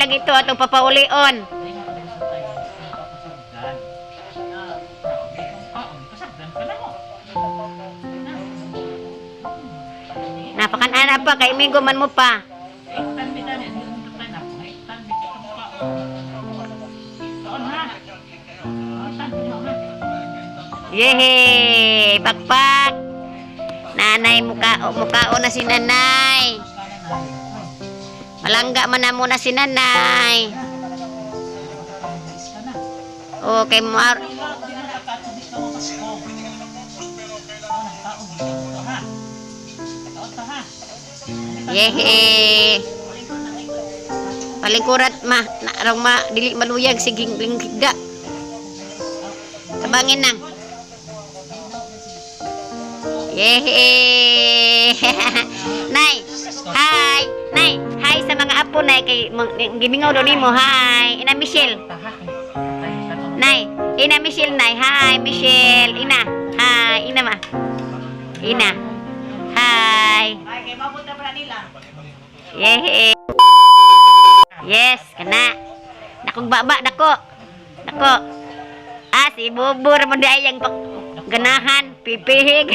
lagi to atong papaulion. Napakan-ana pa kay Migo man mo pa. Yehey! Pakpak! Nanay, mukao na si nanay. Malangga man na muna si nanay. Okay, mo. Yehey! Palingkurat ma, na, ma, dili maluyag sige lingga. Tabangin nang. Yehey! Nay, hi! Nay, hi sa mga apo, nay, kay gimingaw daw nimo. Hi! Ina Michelle. Nay, Ina Michelle, nay. Hi, Michelle. Ina. Hi, Ina ma. Ina. Hi. Ay, kay mapunta pa nila. Yehey! Yes, kana. Nakong baba, dako. Dako. Ah, si Bubur mo di ay ang ganahan, pipihig.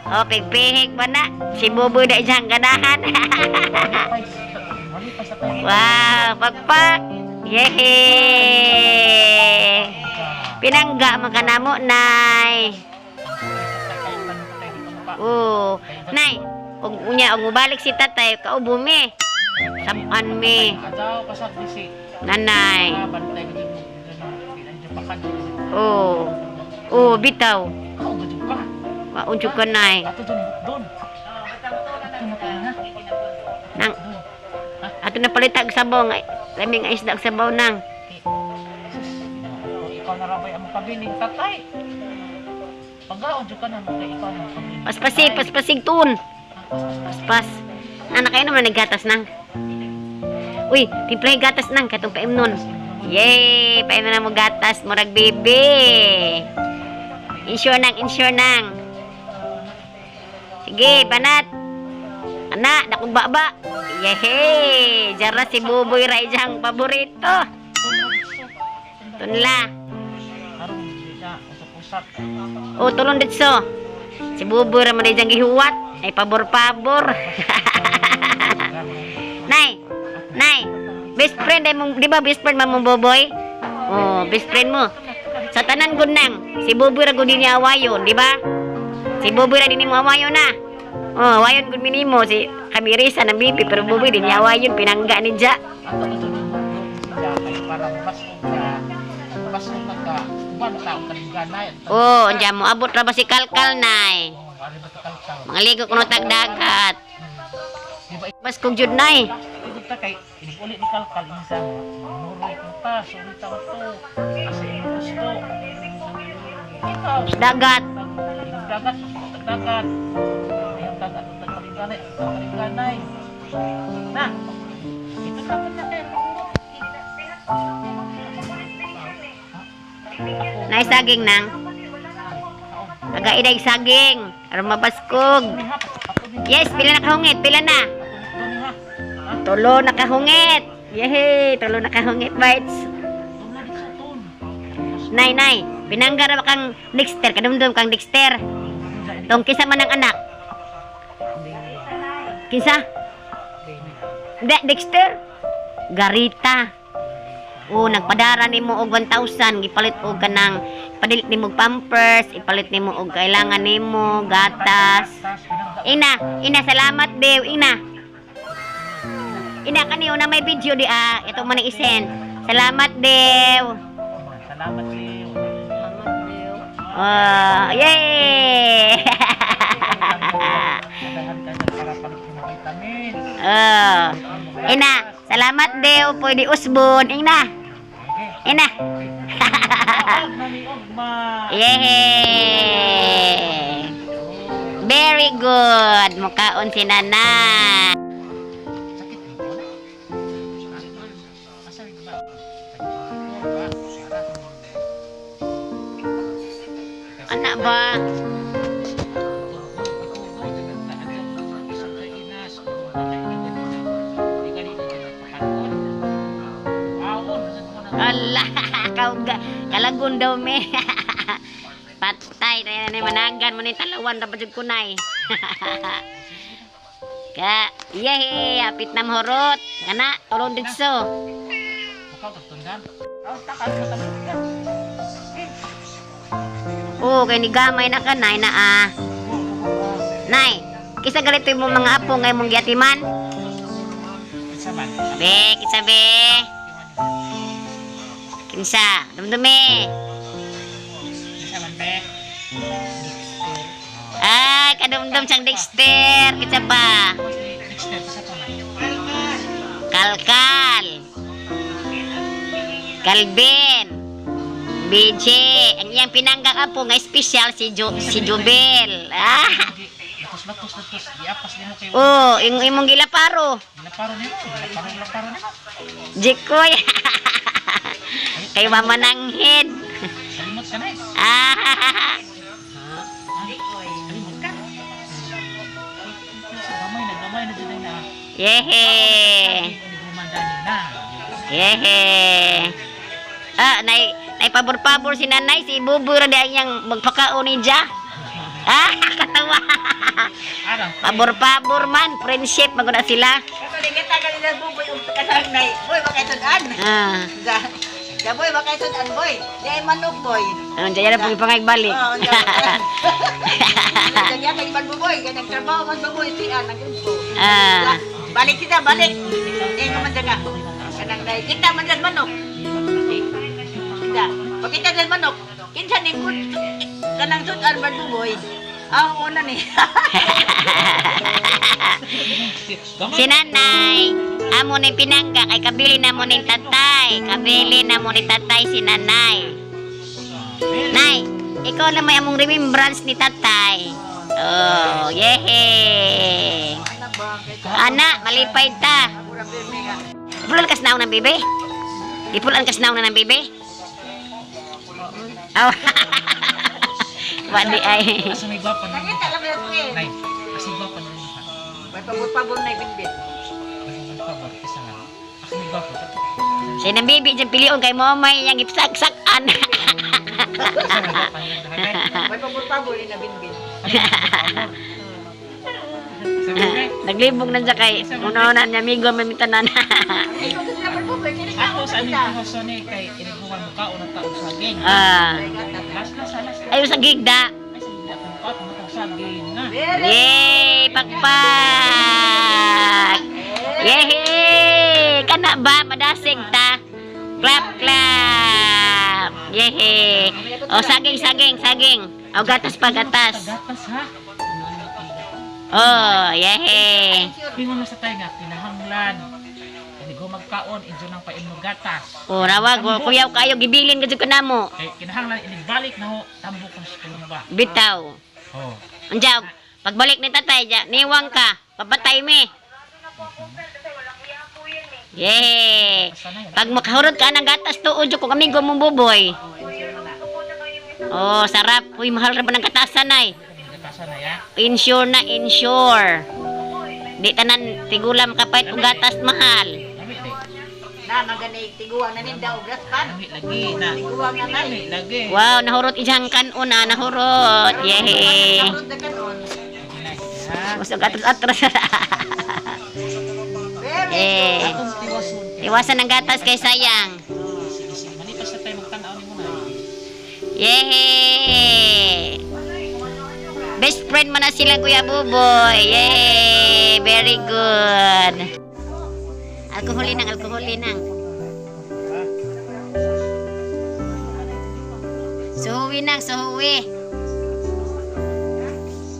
Oh, pipihig pa na. Si Buboy na isang ganahan. Wow, pakpak. Yehey! Pinangga man ka namo, Nay. Oh, Nay, ug unya og mobalik si tatay, kaubo mi. Saban mi, nanay. Oh. Oh, bitaw. Waon jud ka, Nay. Nang ato na palit og sabaw nga lami nga isda og sabaw nang. Ikaw na rabay ang kabiling tatay. Pagkaon jud ka na mo kay ikaw na ang kabiling. Paspasi, paspasig tun. Paspas. Anak kayo naman naggatas nang. Uy, timplahe gatas nang katong paimnon. Yay, paimnon na mo gatas, murag baby. Insure nang, insure nang. Sige, banat. Ana, dakong baba. Yehey, jara si Buboy ra ijang paborito. Tunla. Aron di na usap-usap. O, tulon ditso. Si Buboy ra man ijang gihuwat. Ay, pabor-pabor. Nay, Nay, best friend ay mong, di ba best friend man mong Boboy? Oh, best friend mo. Sa tanan gud nang, si Boboy ra gud niya awayon, di ba? Si Boboy ra din mo awayon na. Oh, awayon gud minimo si Kamirisa ng bibi, pero Boboy din niya awayon, pinangga ni Ja. Ato ka jud siya kay para basog ka. Basog ka ka. Uban tao ka ganay. Oh, diyan mo abot ra ba si Kalkal, Nay? Ari ba kalkal? Mga ligo kuno tag dagat. Di ba Bas kog jud, Nay. ito ta kay inig uli ni kalkal insa manuroy ko ta sorry ta ko to kasi gusto ikaw Dagat. Dagat dagat ayaw dagat tagpaliganay tagpaliganay na ito dapat na kayo. Nay saging nang. Taga-idag saging. Aron mabaskog. Yes, pila na kahungit, pila na. Tulo nakahungit. Yehey, tulo nakahungit, bites. Nay, nay, pinangga ra ba kang Dexter, kadumdum kang Dexter. Tong kisa man ang anak. Kinsa? Dexter. Garita. O, nagpadara nimo og 1,000, gipalit og kanang ipalit nimo og pampers, ipalit nimo og kailangan nimo, gatas. Ina, ina, salamat dew, ina. Ina kaniyo na may video di ah, ito man ang isend. Salamat dew. Salamat Leo. Oh, yay! Dadahan ka dyan para palit ng vitamins. Oh. Ina, salamat dew, pwede usbon. Ina, ina. Nani ugma. Yay! Very good. Mukaon si Nana. Sakit mo na. Asa rin ba? Sakit mo ba? Anak ba? Ala, kauga, kalagon daw me. Patay na yan, managan mo ni talawan ra pa jud kunay. Ka, yay, hapit na mahurot. Kana, tulong didso. Mukha ka tundan. Ah, takal ka tabi. Oh, kay ni gamay na ka, nay na ah. Nay, kisa galito mo mga apo ngay mong giatiman? Isa man. Be, kisa be. Kinsa, dumdumi. Isa man be. Ay, kadumdum siyang Dexter. Kinsa pa? Dexter, isa pa man. Kalkal. Calvin. BJ. Ang iyang pinanggak apo nga espesyal si si Jubel. Ah. Latos, latos, latos. Giapas nimo kay Oh, yung imong gilaparo. Laparo nimo, laparo, laparo nimo. Jikoy. Kay mama nanghin. Kalimot ka na eh. Ah. Kalimot ka. Sa gamay na, gamay na dyan na. Yehe. Hindi gumandani na. Yehe. Ah, nay nay pabor-pabor si nanay si Buboy ra di ang magpakaon ni Ja. Ah, katawa. Arang. Pabor-pabor man, friendship maguna sila. Kato ni kita kanila buboy ug kanang nay. Boy makaisudan. Ah. Da. Da boy makaisudan boy. Di ay manok boy. Ano diyan na pong ipangagbalik. Oh, da. Kanya kay man buboy, kay nagtrabaho man buboy siya nagumpo. Ah. Balik kita balik. Eh man daga. Kanang nay kita man dan manok. Kita. Pagkita dan manok. Kinsa ni kun kanang sudan man buboy. Ah, una ni. Si nanay, amo ni pinangga kay kabili na mo ni tatay. Kabili na mo ni tatay si nanay. Nay, ikaw na may among remembrance ni tatay. Oh, yehe. Ano ba? Ana, malipay ta. Mura pirmi nga. Ipulan kas naong ng bebe? Ipulan kas naong na ng bebe? Oh. Wadi ay. Asa may gwapa na. Nakita kami sa screen. Nay, asa may gwapa na. May pabor-pabor na ibinbin. Pabor, isa nga. Asa may gwapa. Siya ng bebe dyan pilion kay momay yang ipsaksakan. Asa may gwapa na. May pabor-pabor na binbin. Sabi ko, Naglibog na siya kay una-una niya amigo may mitanan. Ikaw sa sila pabor, kini ka Ako sa aming puso ni kay iniguman mo ka unang taong saging. Ah. Las las las. Ayo sa gigda. Ay sa hindi ako ka unang taong saging na. Very Yay! Pakpak! Yehey! Kana ba? Madasig ta. Clap, clap! Yehey! O, saging, saging, saging. O, gatas pa, gatas. Gatas ha. Oh, yehey! Pingon na sa tayo nga kinahanglan. Inigo magkaon injo nang paimno gatas. O, rawag, o, kuyaw kayo, gibilin ka dyan ko namo. Kay kinahanglan inigbalik na ho tambok ang sa ba. Bitaw. Oh. Andiyaw, pagbalik ni tatay, dya, niwang ka. Papatay me. Yehey! Basta na yun. Pag makahurot ka ng gatas, tuod jud kung amigo mong buboy. Oh, sarap. Uy, mahal ra ba ng katasan ay? Gatasan na ya. Insure na insure. Di tanan tigulam kapait og gatas mahal. Lami di. Na magani tiguang na ninda og raspan. Lami lagi na. Tiguang na nay. Lami lagi. Wow, nahurot iyang kanon ah, nahurot. Yehey. Karon na kanon. Lagi na, ha. Busog atras-atras. Very Eh. Atong tiwason. Iwasan ng gatas kay sayang. Sige, sige. Manipas na tayo magtanaw ni mo na. Yehey! Best friend mo na sila, Kuya Buboy. Yay! Very good. Alkoholin nang, alkoholin nang. Suhuwi nang, suhuwi.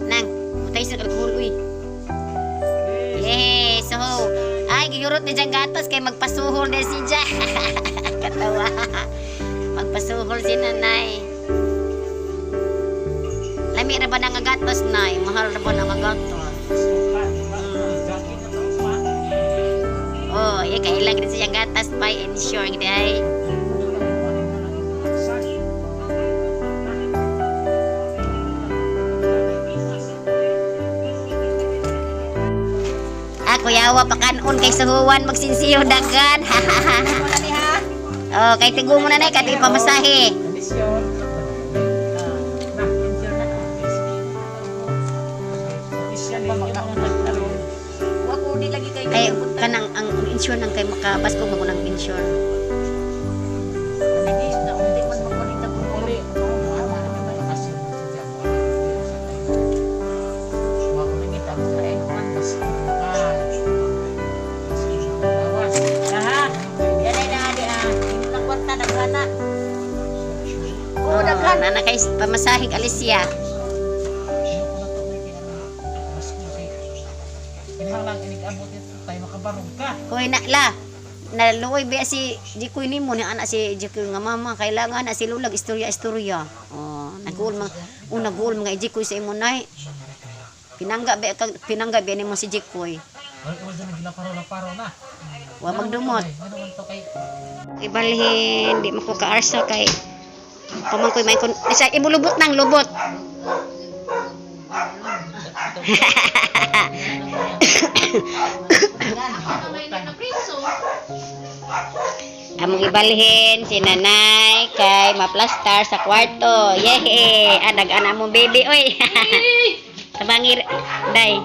Nang, putay sa alkohol, uy. Yay! Suho. Ay, giyurot ni Jang gatas kay magpasuhol na si Ja. Katawa. Magpasuhol si nanay. Lami ra ba na nga gatas, nay? Mahal ra ba na nga gatas? Oh, iya kailang din siyang gatas by insure gid ay. Ah, kuyawa pa kanon kay suhuwan magsinsiyo dagan. Wala ni ha. Oh, kay tigo mo na nay, kay pamasahe. Kondisyon. Kondisyon ba mga Wa ko di lagi kay Kay kanang ang insure nang kay makabasko mo nang insure. Nagis na unti man makulita ko. Uli. Aha. Yan ay na di ah. Imo na kwarta daghana. Oh, Oh, daghan. nana kay pamasahe Alicia. Kinahanglan inig-abot ito tayo makabarog ka. Koy na la. Naluoy ba si Jikoy nimo ni anak si Jikoy nga mama kailangan na si Lulag istorya istorya. Oh, naguol mga oh, naguol mga Jikoy sa imo nay. Pinangga ba kag pinangga ba nimo si Jikoy. Wala ko dyan naglaparo-laparo na. Wa magdumot. Ano man to kay Ibalhin di mo ko kaarsa kay pamangkoy may kon isa imulubot nang lubot. Among ibalhin si nanay kay maplastar sa kwarto. Yehey! Ah, nag-ana mo baby oy. Tabangir day.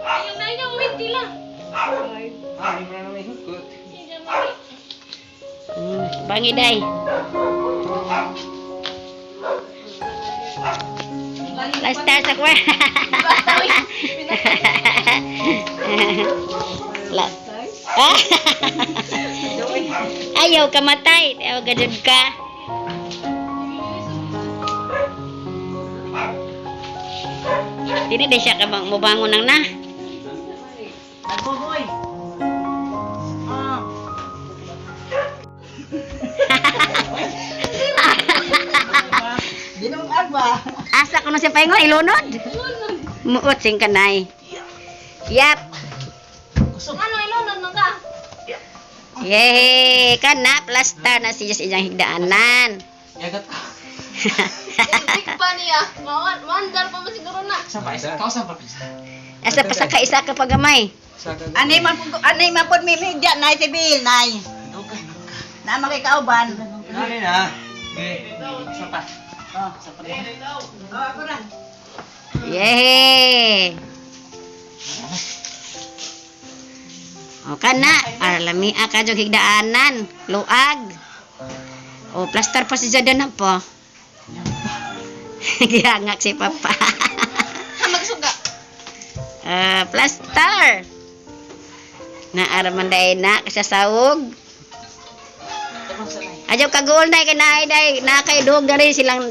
Ayaw na yung wait nila. Bangi day. Plastar sa kwarto. La. Ah. Ayaw kamatay. Ayaw gadud ka. Dili di siya ka bang mubangon nang na. Nagbuboy. Ah. Ginong agwa. Asa ko na siya paingon ilunod. Muot sing kanay. Yap. Ano ilunod man ka? Yay! Kana plastar na siya sa iyang higdaanan. Yagat ka. Big pa niya. Maandar pa mo siguro na. Sa pa isa, kausan pa isa. Asa pa sa kaisa ka pagamay. Anay man pud anay man pud mimigya nay si Bill nay. Na makikauban. Nani na. Sa pa. Oh. Sa pa. Oh, ako ra. Yay! O kana, aralami ka jog higdaanan, luag. O plastar pa si Jadan na po. Gihangak si Papa. Magsuga. Ah, plastar. Naara man day na sa sawog. Ayaw kaguol na kay naay day na kay duhog diri silang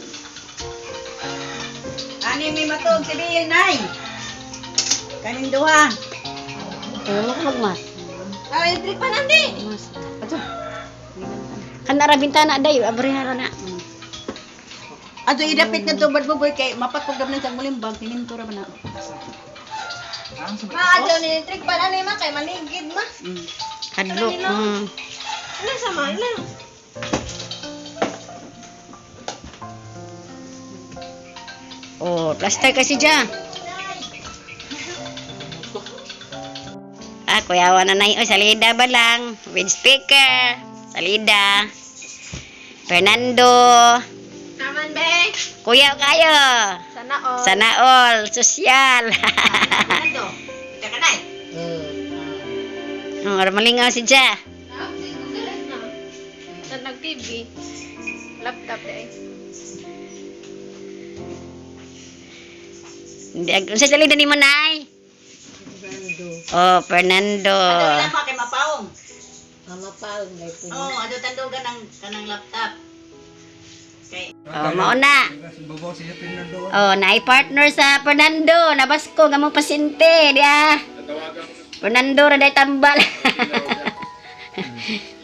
Ani may matog si Bill nay. Kaning duha. Ano ka magmas? Ah, electric pa nandi. Mas. Ato. Kanara bintana day abrihara na. Ato idapit na to buboy kay mapatpugdam lang sa mulimbag tininto ra man na. Ma, adyo ni electric pa na ma kay maligid ma. Kadlok. Ano sa ma? Ano? Oh, plaster kasi dyan. Ah, kuyawa na na yun. Salida ba lang? With speaker. Salida. Fernando. Naman be. Kuya kayo. Sana all. Sana all. Sosyal. Nando. Kita ka nay. Ang malingaw si Ja. Sa nag-TV. Laptop eh. Hindi, sa salida ni mo, Nay? Oh, Fernando. Ato ilang pa kay mapaong. Mapaong Oh, ato tandugan ang kanang laptop. Kay Oh, mauna. Oh, naay partner sa Fernando. Nabasko nga mo pasyente, di ah. Fernando ra day tambal.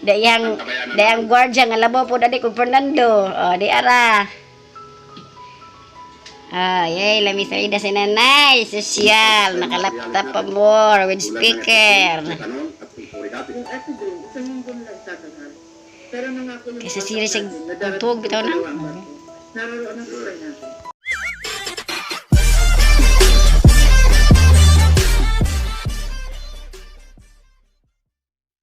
Dayang dayang gwardiya nga labaw po dali kog Fernando. Oh, di ara. Ah, yay, lami sa ida si nanay. Social, naka-laptop pa more with speaker. Kaysa serious ang tugtog bitaw na.